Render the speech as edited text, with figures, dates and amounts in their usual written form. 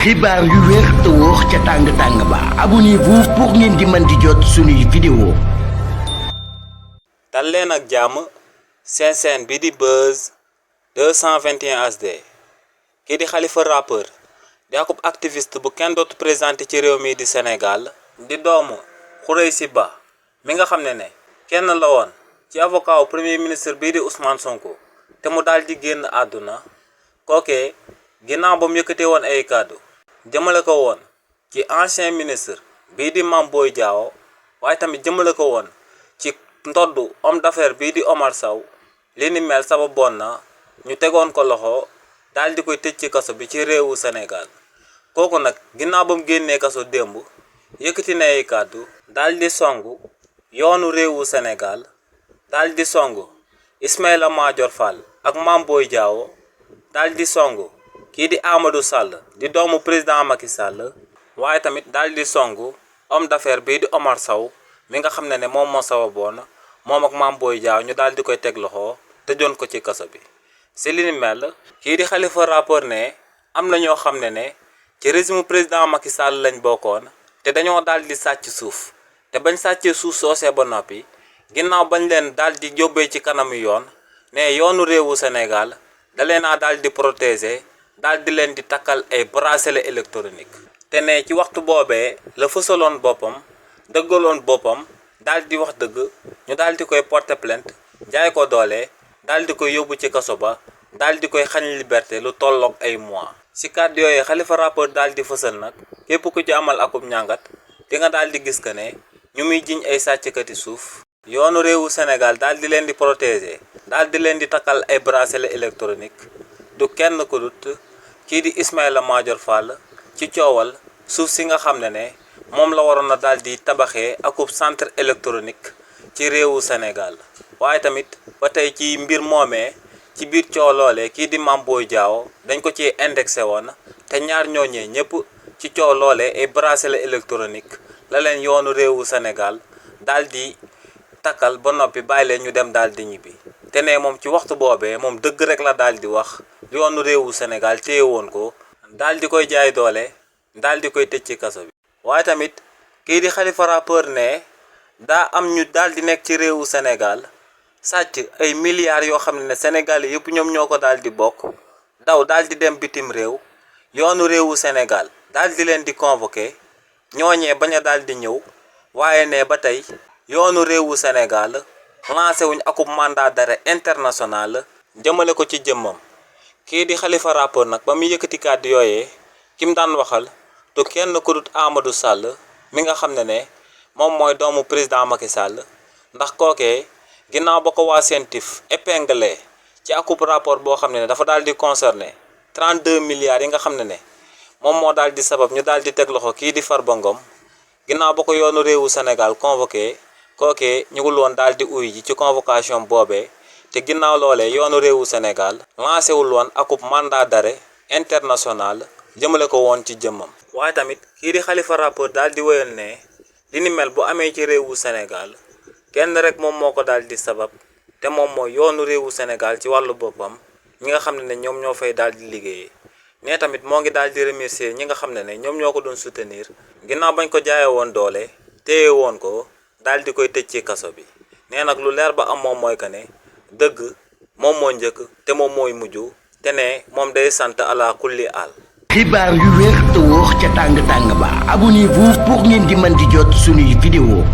xibaar yu wér te wóor ca tàng ba abonnez-vous pour ngeen di mën di jot suñuy vidéo. dal leen ak jàmm seen chaîne bi di Buzz 221 HD kii di Khalifa rappeur di akub activiste bu kenn dootu présenté ci réew mi di Sénégal di doomu Khoureychi Ba mi nga xam ne kenn la woon ci avocat wu premier ministre bii di Ousmane Sonko te mu daal di génn àdduna kookee ginnaaw ba mu yëkkatee woon ay kàddu jëmale ko woon ci ancien ministre bii di Mame Boye Diao waaye tamit jëmale ko woon ci ndoddu homme d'affaires bii di Omar Sow li ni mel sababoon na ñu tegoon ko loxo daal di koy tëj ci kaso bi ci réewu Sénégal kooku nag ginnaaw ba mu génnee kaso démb yëkkati na ay kàddu daal di songu yoonu réewu Sénégal daal di songu Ismaïla Madior Fall ak Mame Boye Diao daal di songu kii di Amadou Sall di doomu président Macky Sall waaye tamit daal di songu homme d'affaires bii di Omar Sow mi nga xam ne moom moo sababoon moom ak Mame Boye Diao ñu daal di koy teg loxo tëjoon ko ci kaso bi. si li ni mel kii di Khalifa rappeur ne am na ñoo xam ne ci régime président Macky Sall lañ bokkoon te dañoo daal di sàcc suuf te bañ sàccee suuf soosee ba noppi ginnaaw bañ leen daal di yóbbee ci kanamu yoon ne yoonu réewu Sénégal da leen a daal di protéger daal di leen di takkal ay bracelet électronique te ne ci waxtu boobee la fësaloon boppam dëggaloon boppam daal di wax dëgg ñu daal di koy porter plainte jaay ko doole daal di koy yóbbu ci kaso ba daal di koy xañ liberté lu tolloog ay mois. ci kàddu yooyu Khalifa rappeur daal di fësal nag képp ku ci amal akub ñàngat di nga daal di gis que ne ñu muy jiñ ay sàcckati suuf yoonu réewu Sénégal daal di leen di protéger daal di leen di takkal ay bracelet électronique du kenn ku dut kii di Ismaïla Madior Fall ci coowal suuf si nga xam ne moom la waroon a daal di tabaxee akub centre électronique ci réewu Sénégal waaye tamit ba tey ci mbir moomee ci biir coow loolee kii di Mame Boye Diao dañ ko ci indexé woon te ñaar ñooñee ñëpp ci coow loolee ay bracelet électronique la leen yoonu réewu Sénégal daal di takkal ba noppi bàyyi leen ñu dem daal di ñibbi te ne moom ci waxtu boobee moom dëgg rek la daal di wax yoonu réewu Sénégal téye woon ko daal di koy jaay doole daal di koy tëj ci kaso bi. waaye tamit kii di Khalifa rappeur ne daa am ñu daal di nekk ci réewu Sénégal sàcc ay milliards yoo xam ne Sénégal yëpp ñoom ñoo ko daal di bokk daw daal di dem bitim réew yoonu réewu Sénégal daal di leen di convoqué ñooñee bañ a daal di ñëw waaye ne ba tey yoonu réewu Sénégal lancé wuñ akub mandat d'arrêt international jëmale ko ci jëmmam. kii di Khalifa rappeur nag ba mu yëkkati kàddu yooyee ki mu daan waxal du kenn ku dut Amadou Sall mi nga xam ne moom mooy doomu président Macky Sall ndax kookee ginnaaw ba ko waa CENTIF épinglé ci akub rapport boo xam ne dafa daal di concerné 32 milliards yi nga xam ne moom moo daal di sabab ñu daal di teg loxo kii di Farba Ngom ginnaaw ba ko yoonu réewu Sénégal convoqué kookee ñëwul woon daal di uy ji ci convocation boobee te ginnaaw loolee yoonu réewu Sénégal lancé wul woon akub mandat d'arrêt international jëmale ko woon ci jëmmam. waaye tamit kii di Khalifa rappeur daal di wéyal ne li ni mel bu amee ci réewu Sénégal kenn rek moom moo ko daal di sabab te moom mooy yoonu réewu Sénégal ci wàllu boppam ñi nga xam ne ñoom ñoo fay daal di liggéeyee. ne tamit moo ngi daal di remercier ñi nga xam ne ñoom ñoo ko doon soutenir ginnaaw bañ ko jaayee woon doole téye woon ko daal di koy tëj ci kaso bi. nee nag lu leer ba am moom mooy que ne dëgg moom moo njëkk te moom mooy mujj te ne moom day sant ala kulli al. xibaar yu wér te wóor ca tàng ba abonnez-vous pour ngeen di mën di jot suñuy vidéo.